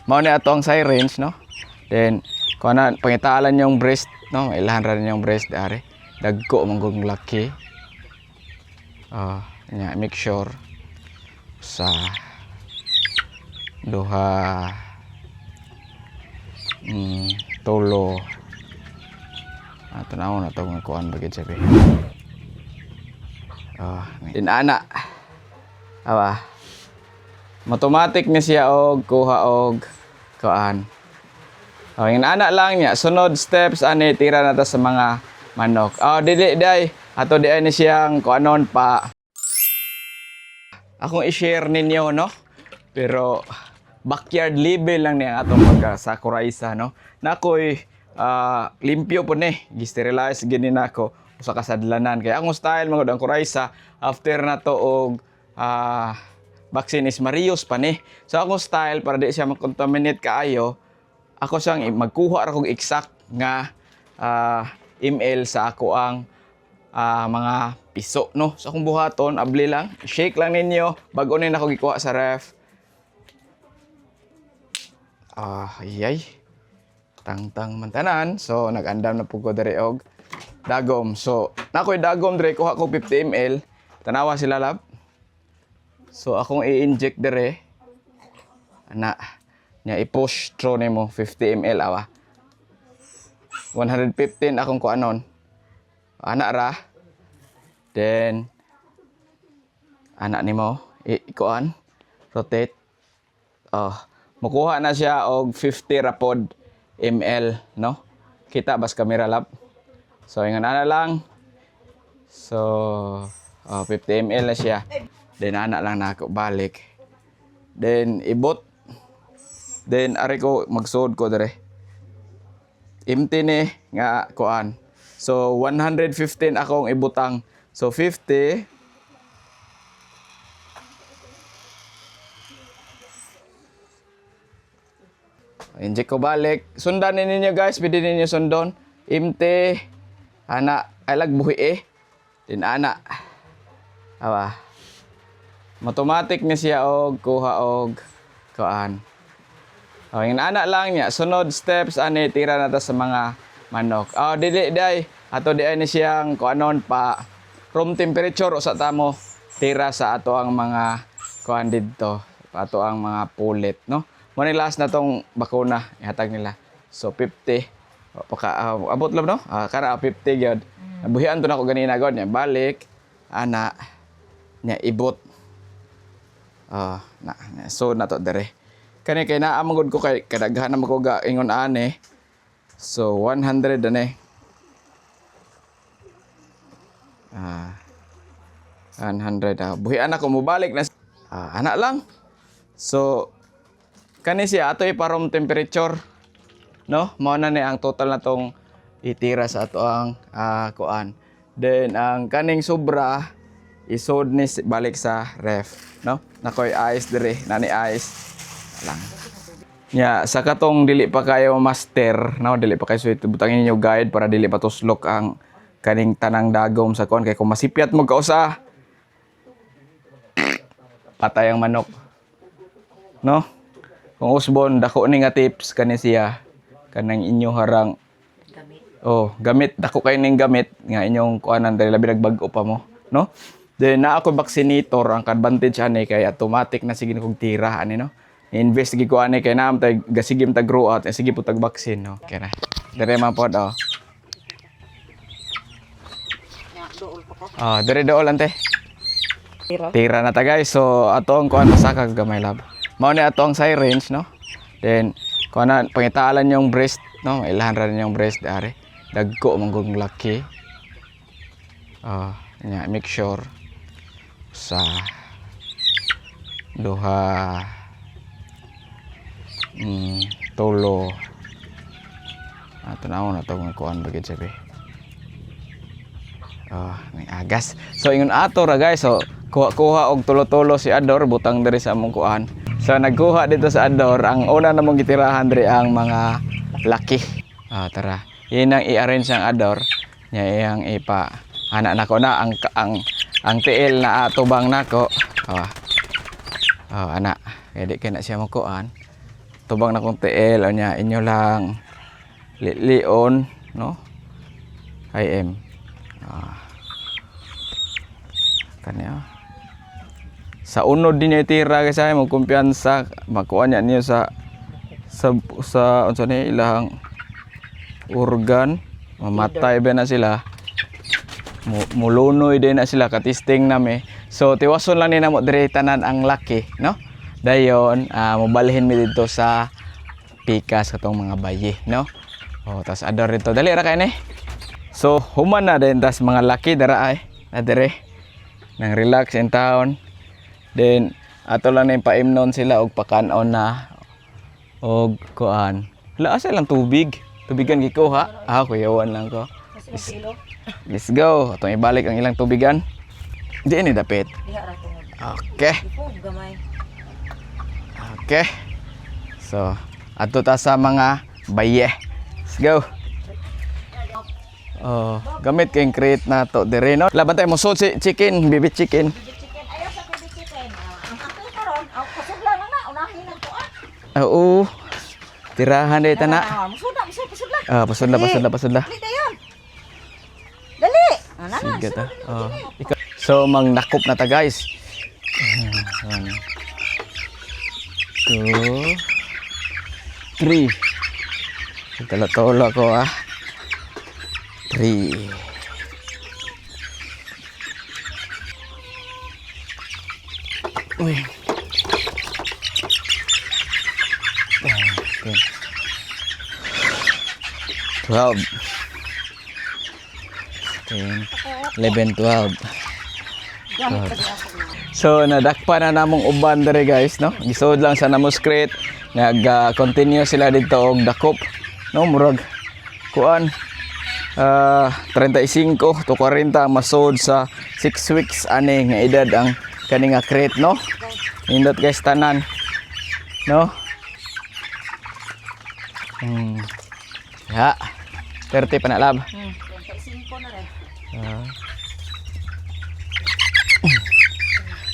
Mao ni ato ang syringe, no? Then kuha na pangitaalan yung breast, no? Ilahan ra yung breast ari. Dagko man gud laki. Ah, nya make sure sa duha, tulo. Ah, tanaw na to nga kuan bagid sabi. Ah, din ana. Awa. Automatic ni siya og kuha og kuan. Oh, yung ana lang niya. Sunod steps ani tira na ta sa mga manok. Oh, dili day. Ato di ay ni siyang kuanon pa. Akong i-share ninyo, no? Pero backyard level lang niya atong pagka sa Coryza, no? Nakoy limpyo po ni. Gisterilize gini nako usa ka sadlanan. Kaya akong style mga ang Coryza after na to og vaccine is Marius pa ni. So akong style para di siya makontaminate kaayo, ako siyang magkuha ra kog exact nga ml sa ako ang mga piso, no? So akong buhaton, abli lang, shake lang ninyo, bago ni nako gikuha sa ref. Ah, ayay. Tangtang man tanan. So nag-andam na pud ko diri og dagom. So nakoy dagom diri, kuha ko 50 ml. Tanawa sila, lab. So akong i-inject dire. Ana. Nya i-push through nimo 50 ml, awa. 115 akong kuanon. Ana ra. Then ana nimo i-kuan, rotate. Oh, mukuha na siya og 50 ra pod ml, no? Kita bas camera, lab? So ingon ana lang. So oh, 50 ml na siya. Then ana lang nako balik. Then ibot. Then ari ko magsuod ko dire. Empty ni nga kuan. So 115 akong ibutang. So 50. Inject ko balik. Sundan ni ninyo, guys, pwede ninyo sundon. Empty. Ana, ay lag buhi eh. Din ana. Awa. Automatic ni siya og kuha og kuan. Oh, yung ana lang niya. Sunod steps ani tira na ta sa mga manok. Oh, dili day. Ato di ay ni siyang kuanon pa room temperature usa tamo tira sa ato ang mga kuan didto. Ato ang mga pulit, no? Mo ni last na tong bakuna ihatag nila. So 50. O, paka abot lang, no? Ah, kara 50 gyud. Nabuhian to nako ganina god niya. Balik ana niya ibot. Ah, na, na so na to dire. Kani kay naa man gud ko kay kadaghan na man ko ga ingon ani. So 100 ani. Ah. 100 ah. Buhian ako mobalik na. Ah, ana lang. So kani siya ato ipa-room temperature. No? Mao na ni ang total na tong itira sa ato ang kuan. Then ang kaning sobra isod ni balik sa ref, no? Nakoy ice dire, nani ice lang. Nya sa katong dili pa kayo master, no, dili pa kayo sweet, butangin ninyo guide para dili pa tuslok ang kaning tanang dagom sa kuan kay kung masipyat mo kausa patay ang manok. No? Kung usbon dako ni nga tips kani siya kanang inyo harang Gamit. Oh, gamit dako kay ning gamit nga inyong kuanan dali labi nagbag-o pa mo, no? Then naa ako vaccinator, ang advantage ani kay automatic na sige kog tira ani, no. Invest gid ko ani kay naam tay gasigim tag grow out, eh, sige po tag vaccine, no. Kaya na. Dire man pod, oh. Nya, dool pa ka. Ah, dire dool ante. Tira. Tira na ta, guys. So ato ang kuan masaka gamay, lab. Mao ni ato ang syringe, no. Then kuan na pangitaalan yung breast, no? Ilahan ra yung breast ari. Dagko man gud laki. Ah, nya make sure sa duha, tulo. Ah, tanaw na to nga kuan bagid sabi. Ah, may agas. So ingon ato ra, guys. So kuha-kuha og tulo-tulo si Ador butang diri sa among kuan. So nagkuha dito sa Ador, ang una namong gitirahan diri ang mga laki. Ah, tara. Yun ang i-arrange ang Ador. Nya iyang ipa ana nako na ang tiil na atubang nako. Ah. Oh, ana. Kaya di kay na siya makuan. Tubang na kong tiil unya inyo lang lilion, no? IM. Ah. Kani ah. Sa unod din niya itira kasi ay magkumpiyansa makuha niya niyo sa unsa ni ilang organ, mamatay ba na sila. Mulunoy din na sila katisting nami. So tiwason lang ni namo diri tanan ang laki, no? Dayon mobalhin mi didto sa pikas katong mga bayi, no? Oh, tas ador dito. Dali ra kay ni. So human na din tas mga laki dara ay na dire nang relax in town. Then ato lang na paimnon sila og pakan-on na og kuan. Wala asa lang tubig. Tubigan gikuha. Ah, kuyawan lang ko. Kasi kilo. Let's go. Atong ibalik ang ilang tubigan. Di ni dapit. Diha ra tungod. Okay. Ipog gamay. Okay. So, ato ta sa mga baye. Let's go. Oh, gamit kayong crate na to dire, no. Laban tayo mo si chicken, baby chicken. Baby chicken. Ayaw sa baby chicken. Ah, ang ako karon, aw pasudla na na unahin na to ah. Oo. Tirahan dito na. Ah, musudla, musudla, pasudla. Ah, pasudla, pasudla, pasudla. Dali dayon. Dali. Ah, na na. Sige ta. Oh. So, mangnakop na ta, guys. One, two, three. Tala-tala ko ah. Three. Uy. 10. 12. 10, 11, 12. So nadakpa na namong uban dere, guys, no. Gisuod lang sa namo crate. Nag-continue sila dito og dakop, no, murag kuan 35 to 40 ang masud sa 6 weeks ani nga edad ang kani nga crate, no. Nindot guys tanan. No? Ya. 30 pa na lab. 35 na rin.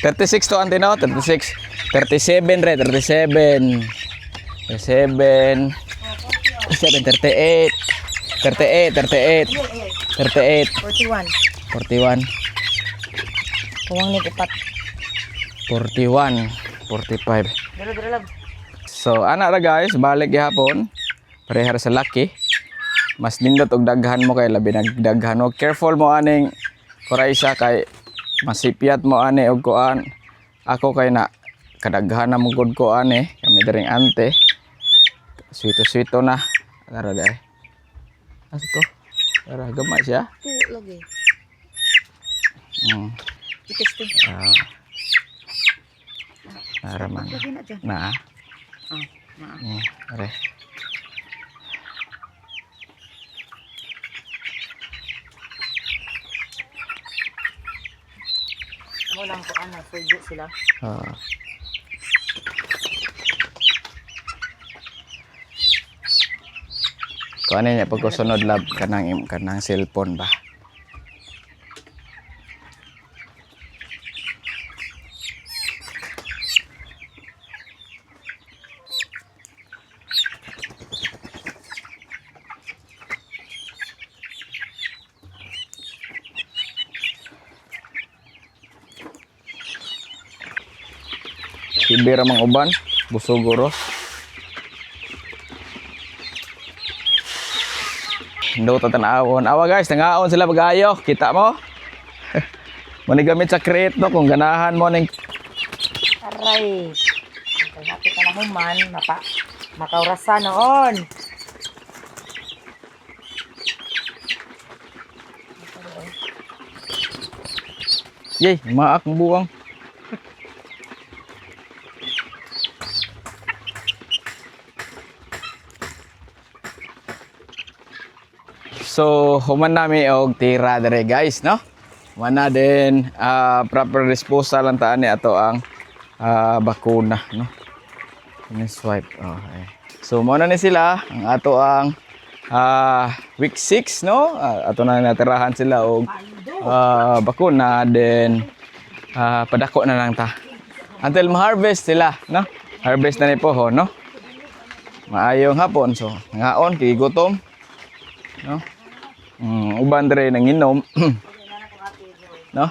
36 to ante, no? 36. 37 re, 37. 37. 37, 38. 38, 38. 38, 41. 41, Kuwang ni upat. 41, 45. Dalo dalo lab. So, ana ra guys, balik gihapon. Parehar sa laki. Mas nindot og daghan mo kay labi nagdaghan mo. Careful mo aning kuraysa kay masipyat mo ani og kuan. Ako kay na kadaghan na mo gud ko ani kami diring ante. Swito-swito na. Tara dai. Asa to? Tara gamay siya. Tu lagi. I-testing. Ah. Tara man. Lagi na dyan. Na. Ah, na. Are. Mo lang ko ana, fugo sila. Ah. Kung ano niya pagkusunod lab kanang kanang cellphone ba. Sibira mang uban, busog ro. Indo ta tan-awon. Awa guys, nangaon sila pag-ayo. Kita mo? Muna gamit sa crate, no, kung ganahan mo ning Aray. Kay hapit na human, mapa makaurasa noon. Yay, maak ang buwang. So, human nami og tira dere guys, no? Human na din proper disposal ang taan ni ato ang bakuna, no? Ini swipe. Okay. So, mao na ni sila ang ato ang week 6, no? Ato na natirahan sila og bakuna, then padako na lang ta. Until ma-harvest sila, no? Harvest na ni po, no? Maayong hapon. So, ngaon kay gutom. No? Uban dre nanginom. No?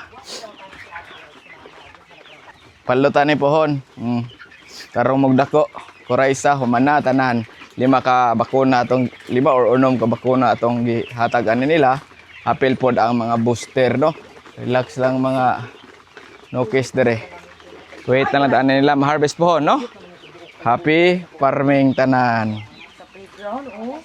Palutan ni pohon. Karong magdako. Kuraysa humana tanan. Lima ka bakuna atong lima or unom ka bakuna atong gihatag ani nila. Apil pod ang mga booster, no. Relax lang mga no case dere. Wait na lang tanan nila ma-harvest pohon, no. Happy farming tanan. Sa playground, oh.